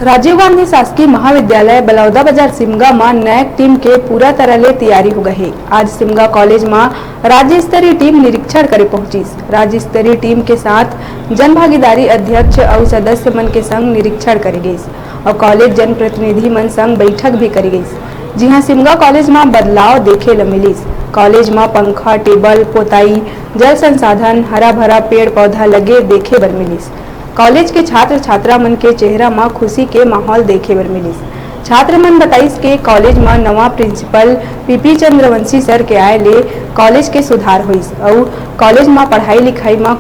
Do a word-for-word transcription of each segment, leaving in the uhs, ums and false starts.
राजीव गांधी शासकीय महाविद्यालय बलौदा बाजार सिमगा म नैक टीम के पूरा तरह ले तैयारी हो गए हे। आज सिमगा कॉलेज म राज्य स्तरीय टीम निरीक्षण करे पहुंचिस। राज्य स्तरीय टीम के साथ जनभागीदारी अध्यक्ष अउ सदस्य मन के संग निरीक्षण करे गइस अउ कॉलेज जनप्रतिनिधि मन संग बैठक भी करे गइस, जिहां सिमगा कॉलेज म बदलाव देखे ल मिलिस। कॉलेज म पंखा, टेबल, पोताई, जल संसाधन, हरा भरा पेड़ पौधा लगे देखे बर मिलिस। कॉलेज के छात्र छात्रा मन के चेहरा म खुशी के माहौल देखे बर मिलिस। छात्र मन बताइस के कॉलेज म नवा प्रिंसिपल पीपी चंद्रवंशी सर के आए ले कॉलेज के सुधार होइस अउ कॉलेज म पढ़ाई लिखाई म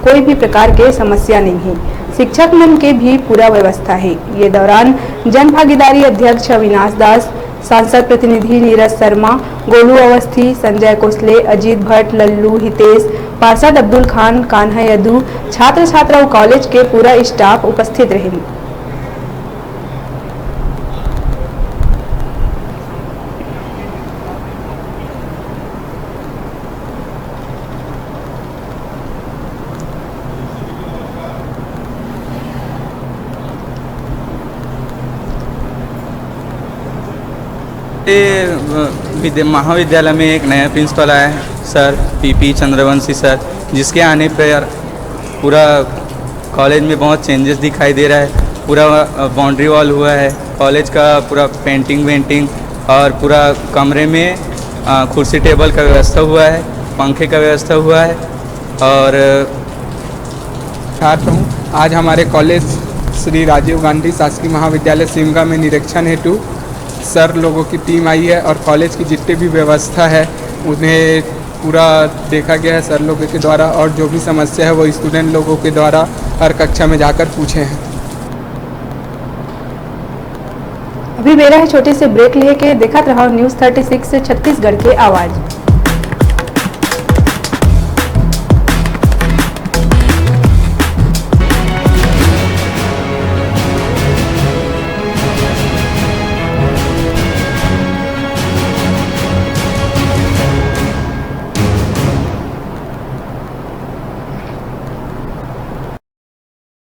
कोई भी प्रकार के समस्या नहीं है। शिक्षक मन के भी पूरा व्यवस्था है। ये दौरान जन भागीदारी अध्यक्ष अविनाश दास, सांसद प्रतिनिधि नीरज शर्मा, गोलू अवस्थी, संजय कोसले, अजीत भट्ट, लल्लू, हितेश, पार्षद अब्दुल खान, कान्हा यदु, छात्र छात्रा अउ कॉलेज के पूरा स्टाफ उपस्थित रहिन। ये, अ, विद्या-, महाविद्यालय में एक नया प्रिंसिपल आया है, सर पीपी चंद्रवंशी सर, जिसके आने पर पूरा कॉलेज में बहुत चेंजेस दिखाई दे रहा है। पूरा, अ, बाउंड्री वॉल हुआ है, कॉलेज का पूरा पेंटिंग वेंटिंग और पूरा कमरे में, अ, कुर्सी टेबल का व्यवस्था हुआ है, पंखे का व्यवस्था हुआ है। और छात्र हूँ। आज हमारे कॉलेज श्री राजीव गांधी शासकीय महाविद्यालय सिमगा में निरीक्षण हेतु सर लोगों की टीम आई है और कॉलेज की जितनी भी व्यवस्था है, उन्हें पूरा देखा गया है सर लोगों के द्वारा, और जो भी समस्या है, वो स्टूडेंट लोगों के द्वारा हर कक्षा में जाकर पूछे हैं। अभी बेरा है छोटे से ब्रेक लेके, देखत रहो न्यूज़ थर्टी सिक्स छत्तीसगढ़ के आवाज़।